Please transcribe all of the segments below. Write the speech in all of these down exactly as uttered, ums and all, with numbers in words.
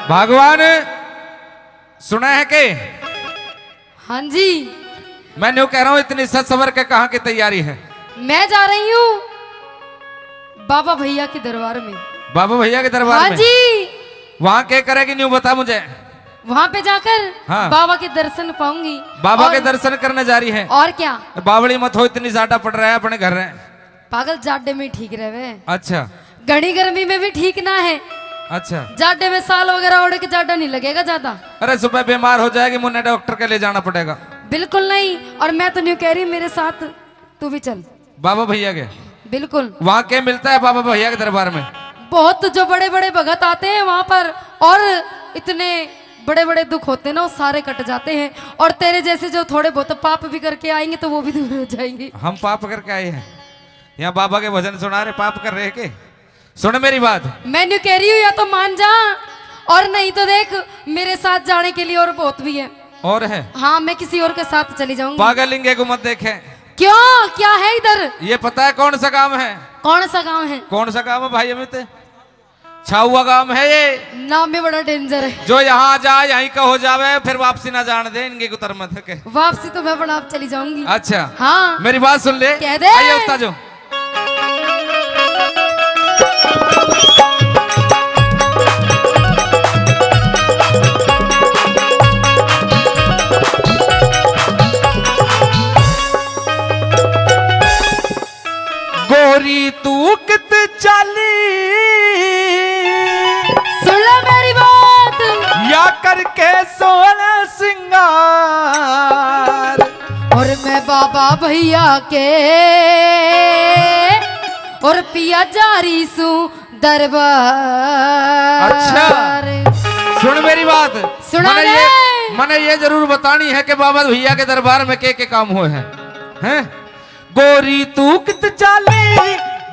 भगवान सुना है के? हाँ जी। मैं न्यू कह रहा हूँ, इतनी सज सवर के कहाँ की तैयारी है? मैं जा रही हूँ बाबा भैया के दरबार में। बाबा भैया के दरबार हाँ में? जी। वहाँ क्या करेगी, न्यू बता मुझे। वहाँ पे जाकर हाँ। बाबा के दर्शन पाऊंगी। बाबा और के दर्शन करने जा रही है। और क्या? बावली मत हो, इतनी ज्यादा पड़ रहा है अपने घर में। पागल, जाडे में ठीक रहवे। अच्छा। घनी गर्मी में भी ठीक ना है। अच्छा। जाडे में साल वगैरह ओढ़ के जाडा नहीं लगेगा ज्यादा। अरे, सुबह बीमार हो जाएगी, मुन्ने डॉक्टर के ले जाना पड़ेगा। बिल्कुल नहीं। और मैं तो न्यू कह रही, मेरे साथ तू भी चल। बाबा भैया के? बिल्कुल। वहाँ क्या मिलता है बाबा भैया के दरबार में? बहुत, जो बड़े बड़े भगत आते हैं वहाँ पर, और इतने बड़े बड़े दुख होते हैं ना, वो सारे कट जाते हैं। और तेरे जैसे जो थोड़े बहुत पाप भी करके आएंगे तो वो भी दूर हो जाएंगे। हम पाप करके आए हैं? यहाँ बाबा के भजन सुना रहे, पाप कर रहे के? सुन मेरी बात। मैं न्यू कह रही हूँ, या तो मान जा, और नहीं तो देख, मेरे साथ जाने के लिए और बहुत भी है। और है? हाँ, मैं किसी और के साथ चली जाऊंगी। पागल इंगे को मत देखे। क्यों, क्या है इधर? ये पता है कौन सा गांव है? कौन सा गांव है? कौन सा गांव है भाई अमित? छाउआ गांव है ये। नाम भी बड़ा डेंजर है। जो यहाँ आ जाए, यहीं का हो जावे, फिर वापसी ना जान दे इनके कुतर मत के। वापसी तो मैं अपने आप चली जाऊंगी। अच्छा। हाँ। मेरी बात सुन ले। कह दे। आइए उस्ताद जो। गोरी तू कित चाली, सुन ले मेरी बात। या करके सोहना सिंगार। और मैं बाबा भैया के और पिया जा रही सू दरबार। अच्छा, सुन मेरी बात। सुना मने दे। ये, मने ये जरूर बतानी है कि बाबा भैया के दरबार में के के काम हुए हैं, हैं? गोरी तू कित चाली,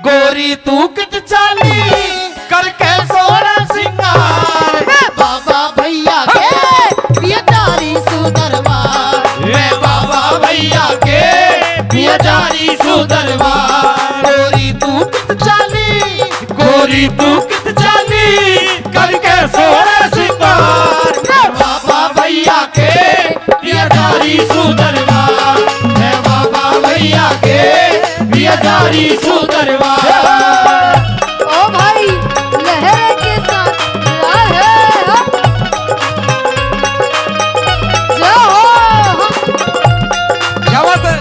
गोरी तू कित चाली, करके सोहना सिंगार। मैं बाबा भैया के पिया जा रही सू दरबार। मैं बाबा भैया के पिया जा रही सू दरबार। गोरी तू कित चाली, गोरी तू कित चाली, करके सोहना सिंगार। मैं बाबा भैया के पिया जा रही सू दरबार। मैं बाबा भैया के पिया जा रही सू दरबार। ओ भाई, लहर के साथ राहे। जय हो। क्या बात है?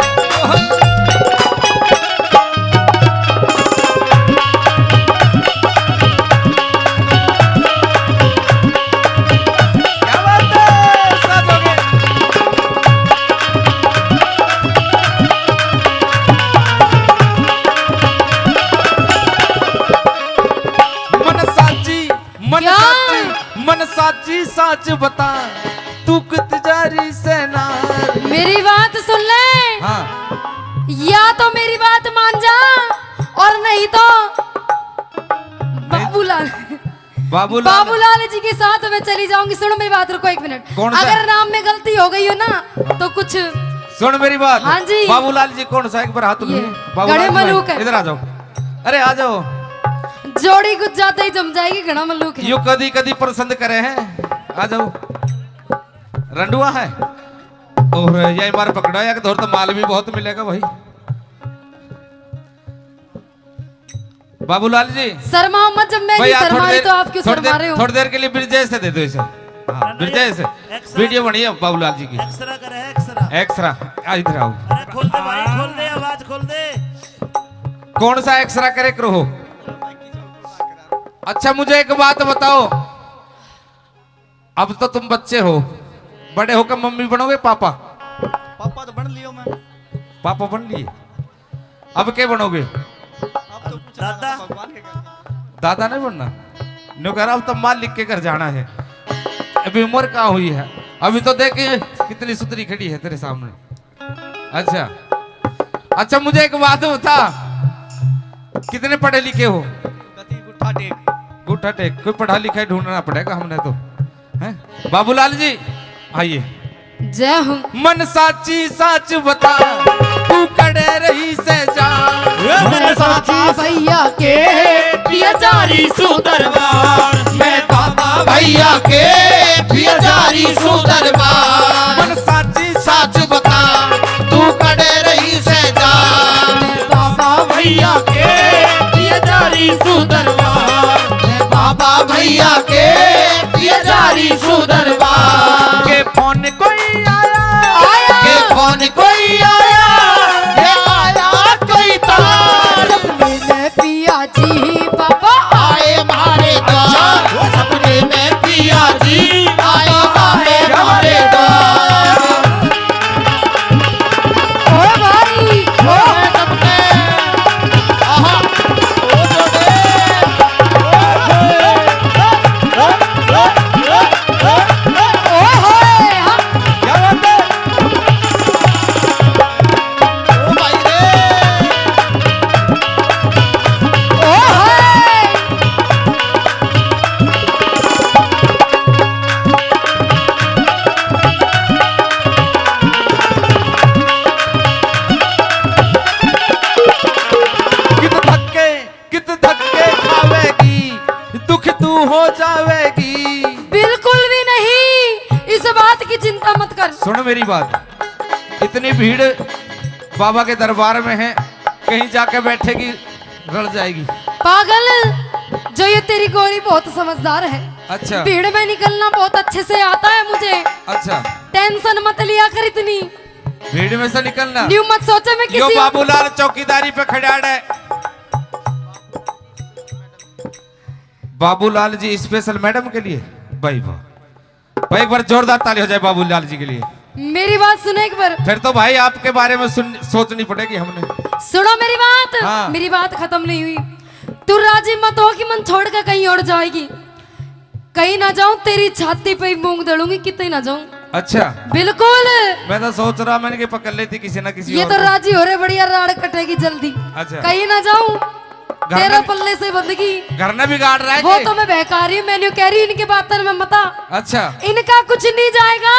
क्या बात है? साथ हो गए। मन साची, मन क्या? साची, मन साची साच बता, तू कित जा रही सेना? मेरी बात सुन ले। हाँ। या तो मेरी बात मान जा, और नहीं तो बाबूलाल, बाबूलाल। बाबूलाल जी के साथ मैं चली जाऊंगी। सुनो मेरी बात, रुको एक मिनट। कौन सा? अगर नाम में गलती हो गई हो ना, तो कुछ। सुन मेरी बात। हाँ जी। बाबूलाल जी कौन सा? एक बार हाथ ये उठाइए। बाबूलाल घणे जी, मलूक है। इधर आ जाओ। अरे आ जाओ। जोड़ी कुछ ज्यादा ही जम जाएगी, घणा मलूक है। यो कदी कदी पसंद करे हैं। आ जाओ। रंडुआ है। और ये मार पकड़ा, एक धोर तो माल भी बहुत मिलेगा भाई। बाबूलाल जी। शर्माओ मत, जब मैं भाई, नहीं आप थोड़ी शर्मा रही देर, तो आप क्यों थोड़ी शर्मा देर, रहे हो? थोड़ी देर के लिए ब्रिजेश से दे दो इसे। हाँ, ना, ना, ब्रिजेश। ये एक्सरा, वीडियो बनी है बाबूलाल जी की। एक्सरा करे, एक्सरा। एक्सरा, आ, इधर आओ। अरे खोल दे भाई, खोल दे, आवाज खोल दे। कौन सा एक्सरा करे करो हो? अच्छा, मुझे एक बात बताओ, अब तो तुम बच्चे हो, बड़े होकर मम्मी बनोगे पापा? पापा तो बन लियो मैं। पापा बन लिए, अब के बनोगे? अब तो कुछ दादा। भगवान के घर। दादा नहीं बनना। न्यू कह रहा, अब तो मालिक के घर जाना है। अभी उम्र कहाँ हुई है, अभी तो देख ये कितनी सुथरी खड़ी है तेरे सामने। अच्छा, अच्छा, मुझे एक बात बता, कितने पढ़े लिखे हो? गति गुट्ठा टेक। गुट्ठा टेक, कोई पढ़ा लिखा ही ढूंढना पड़ेगा हमने तो, हैं? बाबूलाल जी, आइए। जय हो। मन साची साच बता, तू कड़े रही से जा। मन साची भैया के पिया जा रही सू दरबार। मैं बाबा भैया के पिया जा रही सु दरबार। मन साची साच बता, तू कड़े रही से जा। बाबा भैया के पिया जा रही सु दरबार। बाबा भैया के पिया जा रही सु दरबार। के फोन कोई आया, आया। के फोन कोई आया, ये आया कोई तार। सपने में पिया जी बाबा आए मारे द्वार। अच्छा। सपने में पिया जी आए, आए क्या बात मारे है? द्वार। ओ भाई, ओ। आहा। ओ जोड़े। ओ होए, हाँ। क्या बात है? ओ भाई रे। ओ होए। कित धक्के, कित धक्के खावेगी, दुख तू हो जावेगी। बिल्कुल भी नहीं, इस बात की चिंता मत कर। सुन मेरी बात, इतनी भीड़ बाबा के दरबार में है, कहीं जाके बैठेगी, रल जाएगी। पागल, जो ये तेरी गोरी बहुत समझदार है। अच्छा। भीड़ में निकलना बहुत अच्छे से आता है मुझे। अच्छा। टेंशन मत लिया कर इतनी। भीड़ में से निकलना। न्यू मत सोचे मैं यो किसी बाबूलाल चौकीदारी पे खड़ा है। बाबूलाल जी स्पेशल मैडम के लिए। भाई वाह, भाई एक बार जोरदार ताली हो जाए बाबूलाल जी के लिए। मेरी बात सुनो एक बार। फिर तो भाई आपके बारे में सुन, सोचनी पड़ेगी हमने। सुनो मेरी बात। हाँ। मेरी बात खत्म नहीं हुई। तू राजी मत हो कि मन छोड़ के कहीं और जाएगी। कहीं ना जाऊं, तेरी छाती पे ही मूंग दलूंगी, कितने ना जाऊं। अच्छा। बिल्कुल। मैं तो सोच रहा, मैंने कि पकड़ लेती किसी ना किसी ये और तो को। राजी हो रहे, बढ़िया राड़ कटेगी जल्दी। अच्छा। कहीं ना जाऊं, घर तेरा में पल्ले से बंदगी। घर में बिगाड़ रहा है वो कि? तो मैं बहका रही हूँ, मैंने कह रही इनकी बातन में मता। अच्छा। इनका कुछ नहीं जाएगा,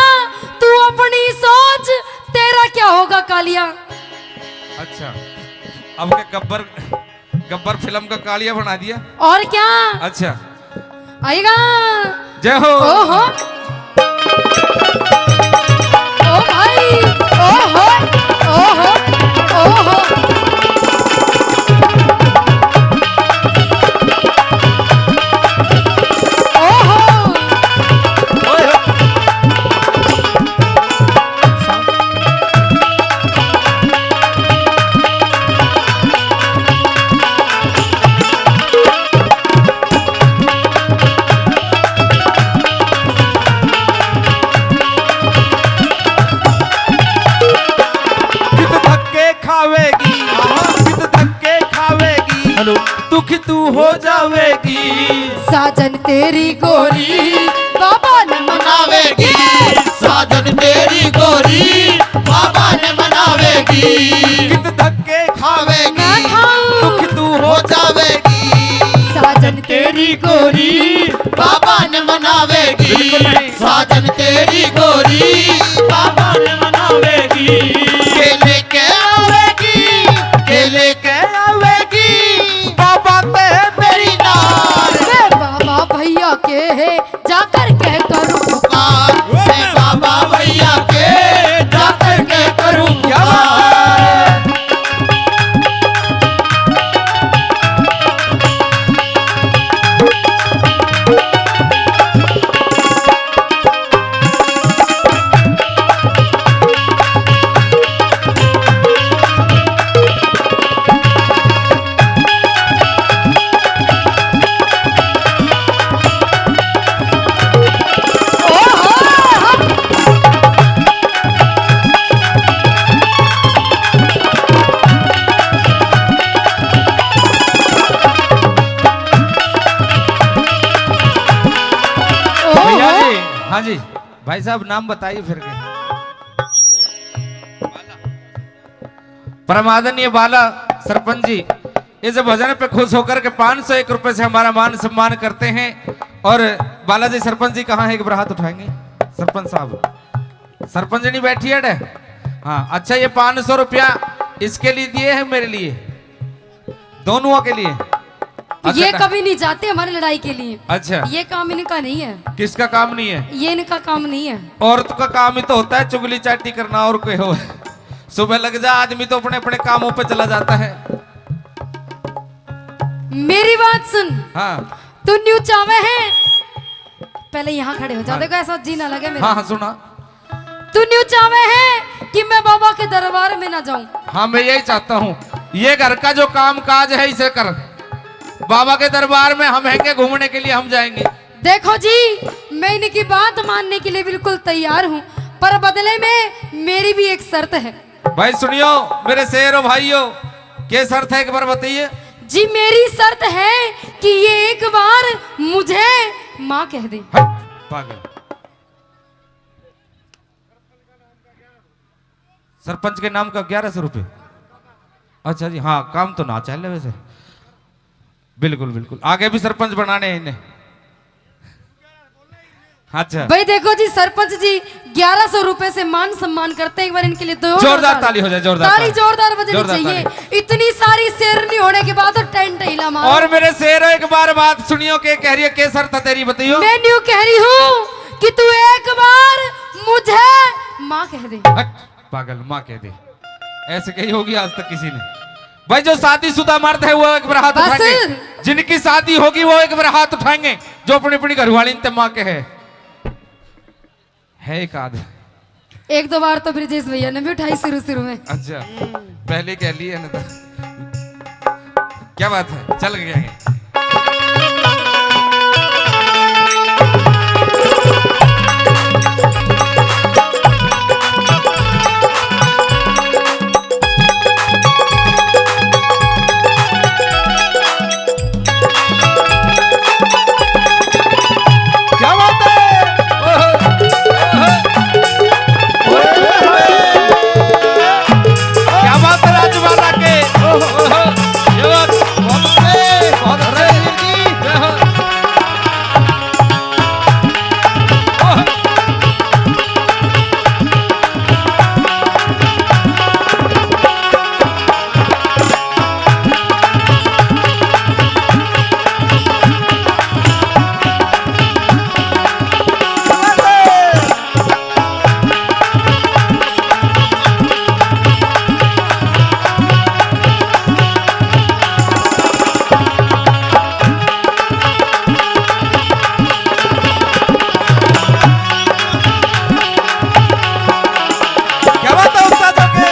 तू अपनी सोच, तेरा क्या होगा कालिया। अच्छा, अब के गब्बर, गब्बर फिल्म का कालिया बना दिया। और क्या? अच्छा। आएगा। जय हो। ओहो। ओ भाई, ओहो, ओहो, ओहो। ओहो। ओए हो। कित धक्के खावेगी, कित धक्के खावेगी, हेलो। दुखी तू हो जावेगी। साजन तेरी गोरी बाबा ने मनावेगी। साजन तेरी गोरी बाबा ने मनावेगी। कित धक्के खावेगी, मैं खाऊं। दुखी तू हो जावेगी। साजन तेरी गोरी बाबा ने मनावेगी। बिल्कुल नहीं। साजन तेरी गोरी बाबा ने मनावेगी। के लेके आवेगी, के लेके आवेगी, बाबा पे मेरी नार। मैं बाबा भैया के है, जाकर कह करूँ पुकार। मैं बाबा भैया के, जाकर कह करूँ पुकार। भैया जी, हाँ जी, भाई साहब नाम बताइए फिर के। परम आदरणीय बाला सरपंच जी इस भजन पे खुश होकर के पाँच सौ एक रुपए से हमारा मान सम्मान करते हैं। और बालाजी सरपंच जी कहाँ हैं, एक बार हाथ उठाएंगे सरपंच साहब। सरपंचनी बैठी है डे? हाँ, अच्छा, ये पाँच सौ रुपया इसके लिए दिए हैं, मेरे लिए, दोनों के लिए। अच्छा, ये ना। कभी नहीं जाते हमारी लड़ाई के लिए। अच्छा। ये काम इनका नहीं है। किसका काम नहीं है? ये इनका काम नहीं है। औरत का काम ही तो होता है चुगली चाटी करना, और कोई हो। सुबह लग जा, आदमी तो अपने अपने कामों पे चला जाता है। मेरी बात सुन। हाँ। तू न्यू चावे है, पहले यहाँ खड़े हो जा। हाँ। देखो, ऐसा जी ना लगे मेरा। हाँ, हाँ, सुना। तू न्यू चावे है कि मैं बाबा के दरबार में ना जाऊं। हाँ, मैं यही चाहता हूँ, ये घर का जो काम काज है, इसे कर। बाबा के दरबार में हम हैंगे, घूमने के लिए हम जाएंगे। देखो जी, मैं इनकी बात मानने के लिए बिल्कुल तैयार हूँ, पर बदले में मेरी भी एक शर्त है। भाई सुनियो, मेरे शेरों भाइयों, के शर्त है, एक बार बताइए। जी, मेरी शर्त है कि ये एक बार मुझे माँ कह दे। हट, पागल। सरपंच के नाम का ग्यारह सौ रुपये। अच्छा जी, हाँ, काम तो ना चल रहे वैसे। बिल्कुल, बिल्कुल, आगे भी सरपंच बनाने हैं इन्हें। अच्छा। भाई देखो जी, सरपंच जी ग्यारह सौ रुपए से मान सम्मान करते हैं, एक बार इनके लिए दो जोरदार ताली हो जाए, जोरदार ताली, ताली। जोरदार बजनी चाहिए। इतनी सारी शेरनी होने के बाद तो टेंट हिला मारो। और मेरे शेर, एक बार बात सुनियो, के कह रही है, के शर्त है तेरी, बताइयो। मैं न्यू कह रही हूँ कि तू एक बार मुझे माँ कह दे। हट, पागल, माँ कह दे, ऐसे कही होगी आज तक किसी ने? भाई, जो शादीशुदा मर्द है, वो एक बार हाथ उठाएंगे। जिनकी शादी होगी, वो एक बार हाथ उठाएंगे, जो अपनी अपनी घरवाली ने माँ कहे। है एक आध। एक दो बार तो ब्रजेश भैया ने भी उठाई शुरू शुरू में। अच्छा, पहले कह लिए ना तो। क्या बात है, चल गए हैं। क्या बात है? ओहो, ओहो। क्या बात है राजमाता के? ओहो, ओहो। ये बात बहुत अच्छे, बहुत अच्छे। जय हो। ओहो। क्या बात है उस्ताद के?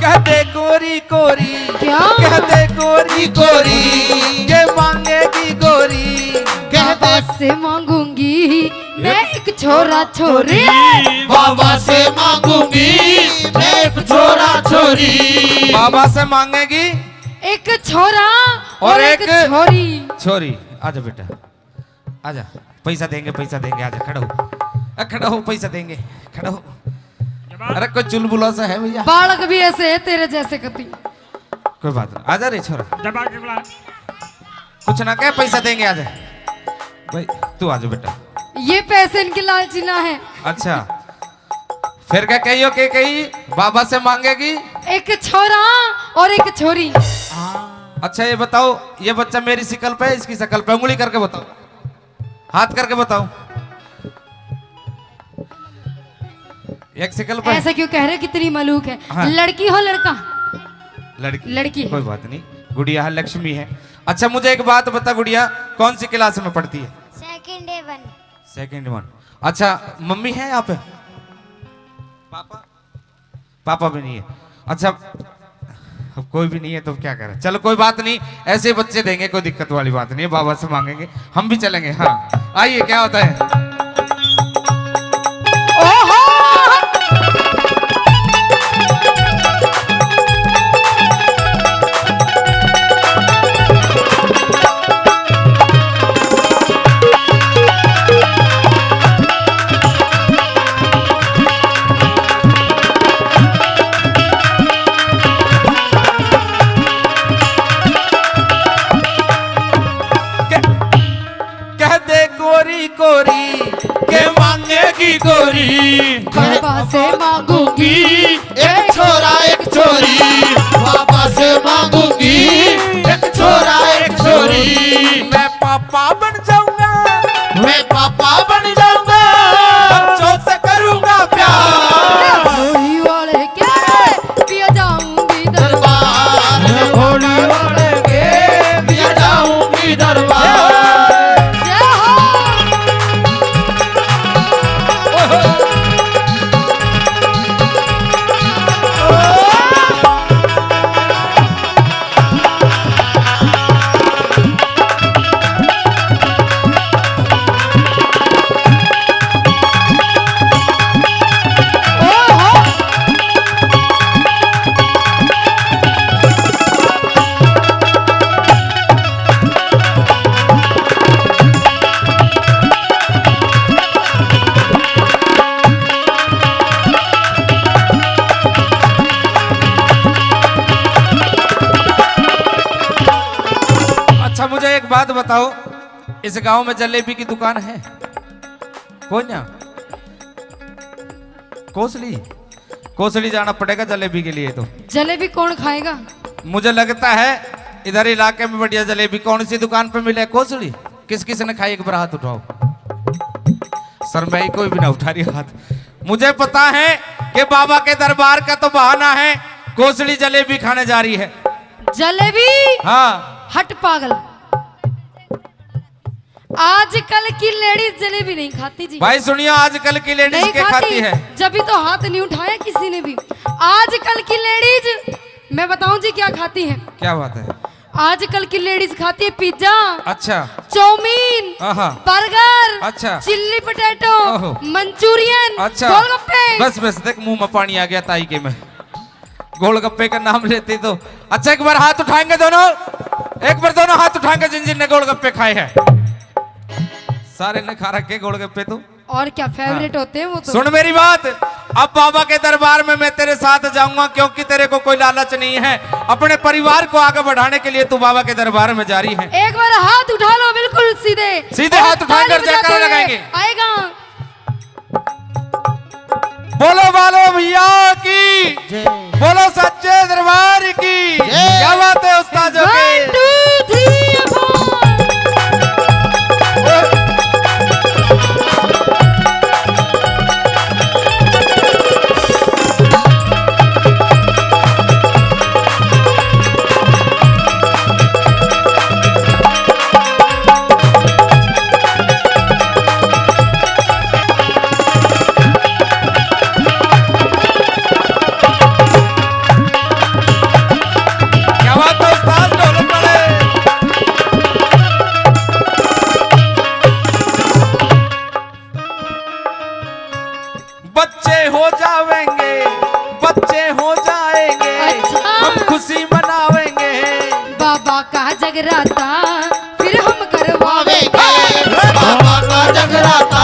कहते कोरी कोरी, क्या? कहते कोरी कोरी, ये मांगेगी गोरी। कहते बाबा से मांगूंगी मैं एक छोरा छोरी। बाबा से मांगूंगी मैं एक छोरा छोरी। बाबा से मांगेगी एक छोरा और और एक एक छोरी। छोरी। आजा बेटा, आजा, पैसा देंगे, पैसा देंगे, आजा, खड़ा हो। अ, खड़ा हो, पैसा देंगे, खड़ा हो। अरे, कोई चुलबुला सा है भैया? बालक भी ऐसे है तेरे जैसे कति। कोई बात नहीं, आजा रे छोरा। जबा के बुला। कुछ ना कह, पैसा देंगे, आजा। भाई, तू आजा बेटा। ये पैसे इनके लालची ना है। अच्छा, फिर क्या कहियो के कही, बाबा से मांगेगी? एक छोरा और एक छोरी। अच्छा, ये बताओ, ये बच्चा मेरी शकल पे है, इसकी शकल पे? उंगली करके बताओ, हाथ करके बताओ। एक शकल पे। ऐसा क्यों कह रहे, कितनी मलूक है। हाँ। लड़की हो लड़का? लड़की। लड़की है। कोई बात नहीं, गुड़िया है, लक्ष्मी है। अच्छा, मुझे एक बात बता गुड़िया, कौन सी क्लास में पढ़ती है? सेकंड ए वन। Second one. अच्छा, मम्मी है यहाँ पे? पापा? पापा भी नहीं है। अच्छा, अब कोई भी नहीं है तो क्या करें? चलो, कोई बात नहीं, ऐसे बच्चे देंगे, कोई दिक्कत वाली बात नहीं है, बाबा से मांगेंगे, हम भी चलेंगे। हाँ, आइए, क्या होता है? ओहो! कह, कह दे कोरी कोरी, के मांगेगी गोरी। बाबा से मांगूंगी एक छोरा एक छोरी, बाबा से मांगूंगी एक छोरा एक छोरी। मैं पापा बन जाऊंगा, मैं पापा बन जाऊंगा, बच्चों से करूंगा प्यार। होली वाले के पिया जाऊंगी दरबार, होली वाले के पिया जाऊंगी दरबार। जय हो। अच्छा, मुझे एक बात बताओ, इस गांव में जलेबी की दुकान है? कौन? कोसली? कोसली जाना पड़ेगा जलेबी के लिए तो। जलेबी कौन खाएगा? मुझे लगता है इधर इलाके में बढ़िया जलेबी कौन सी दुकान पे मिले? कोसली? किस किस ने खाई, एक बार हाथ उठाओ। शर्माई, कोई भी ना उठा रही हाथ। मुझे पता है कि बाबा के दरबार का तो बहाना है, कोसली जलेबी खाने जा रही है। जलेबी? हाँ। हट पागल, आजकल की लेडीज जलेबी नहीं खाती जी। भाई सुनियो, आजकल की लेडीज नहीं क्या खाती। खाती है? जब भी तो हाथ नहीं उठाया किसी ने भी। आजकल की लेडीज, मैं बताऊं जी क्या खाती है? क्या बात है? आजकल की लेडीज खाती है पिज्जा, अच्छा। चाउमीन, आहा। बर्गर, अच्छा। चिल्ली पोटैटो, ओहो। मंचूरियन, अच्छा। गोलगप्पे। बस बस, देख मुंह में पानी आ गया ताई के में। गोलगप्पे का नाम लेते तो। अच्छा, एक बार हाथ उठाएंगे दोनों, एक बार दोनों हाथ उठाएंगे जिन जिन ने गोलगप्पे खाए हैं। सारे ने खा रखे गोलगप्पे तो। और क्या, फेवरेट हाँ। होते हैं वो तो। सुन मेरी बात, अब बाबा के दरबार में मैं तेरे साथ जाऊंगा, क्योंकि तेरे को कोई लालच नहीं है, अपने परिवार को आगे बढ़ाने के लिए तू बाबा के दरबार में जा रही है। एक बार हाथ उठा लो बिल्कुल सीधे, सीधे और हाथ उठाकर ताली बजाते जयकारा हुए लगाएंगे। आएगा। बोलो बालो भैया की जय। बोलो सच्चे दरबार की जय। क्या बात है उस्ताद जी की? One, two, three, four। क्या बात है उस्ताद, ढोलक वाले। बच्चे हो जावेंगे, बच्चे हो जाएंगे, अच्छा। हम खुशी मनावेंगे। बाबा का जगराता फिर हम करवावेंगे। बाबा का जगराता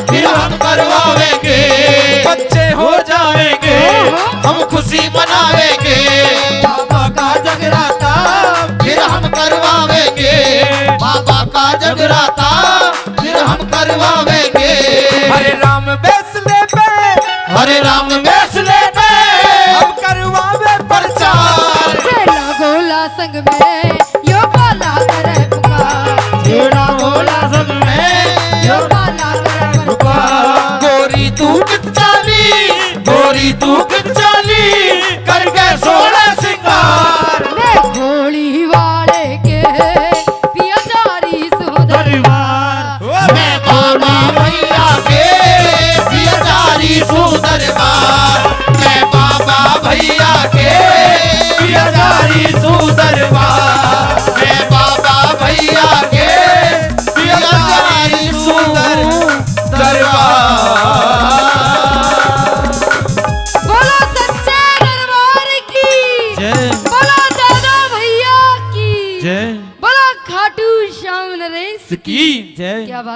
फिर हम करवावेंगे। बच्चे हो जाएंगे, हम खुशी मनावेंगे। बाबा का जगराता फिर हम करवावेंगे। बाबा का जगराता फिर हम करवावेंगे। हरे राम बेसले पे, हरे राम बेसले पे हम करवावे प्रचार। जेड़ा गोला संग में यो बाला करे पुकार। जेड़ा गोला संग में यो बाला करे पुकार। गोरी तू कित चाली, गोरी तू कित चाली, करके सोलह सिंगार। मैं होली वाले के पिया जा रही सूं दरबार। मैं बाबा भैया के पिया जा रही सूं दरबार। मैं बाबा भैया के पिया जा रही सूं दरबार। मैं बाबा भैया के पिया जा रही सूं दरबार। बोलो सच्चे दरबार की जय। बोलो दादा भैया की जय। बोलो खाटू श्याम नरेश की जय। क्या बात।